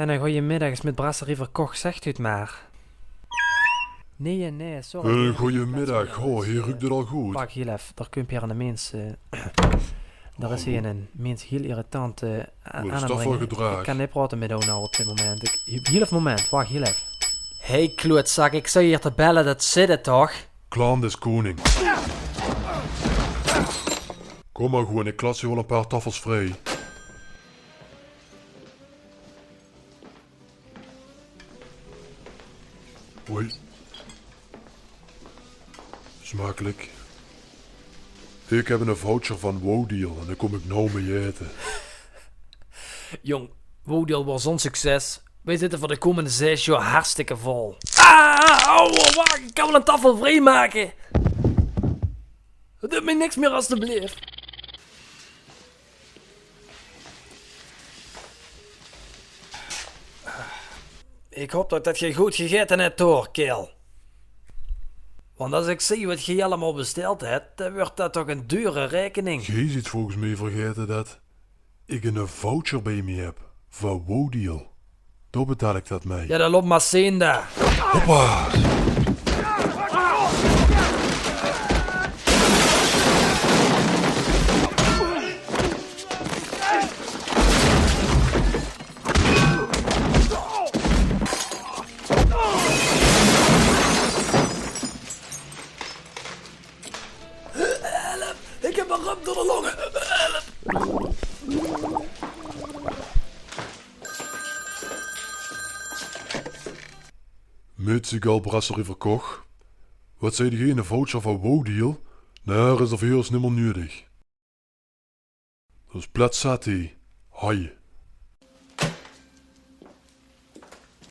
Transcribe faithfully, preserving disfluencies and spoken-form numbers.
En 'ne gooje middaag is mit Brasserie Verkoch, zègk 't mer. Nae, nae, sorry. 'Ne gooje middaag. Ho, hie ruuk 't al good. Wach, hiel effe. D'r kump hie 'ne mins, eh, d'r is hie 'ne mins hiel irritant, eh, a-, aan 't drinke. Waat is dat veur gedraag? Ik kan neet praote mit ow noe op dit moment. Ik, hiel effe moment, wach, hiel effe. Hey, kloetzak, ik zit hie te belle, dat zit 't toch? Clown des koning. Kom mer gewoon, ik klas hie waal 'n paar taffels vrie. Hoi. Smakelik. Ik heb 'ne voucher van Wodeal en dao kom ik noe mei aete. Jong, Wodeal waor zo'n succes. Weej zitte veur de komende zes jaor hartstikke vol. Ah, au, wach, ik kan waal 'n taffel vrie make. Doot mej niks mier, alstublieft. Ik haop toch dat geej good gegaete het, hoor, kaerel. Want as ik zeen wat geej allemaol besteld het, dan wuurt dat toch 'n dure raekening. Geej ziet volges mej vergaete dat ik 'ne voucher bej mej heb van Wodeal. Dao betaal ik dat mej. Ja, dan laot mer zeen dan. Hoppa! Help! Ik heb 'n rump door de longe. Help! Mits ik al Brasserie Verkoch. Wat zeide geej, 'ne voucher van Wodeal? Nae, reserveren is nimmer nudig. Dat is plat zat, hè. Hoi.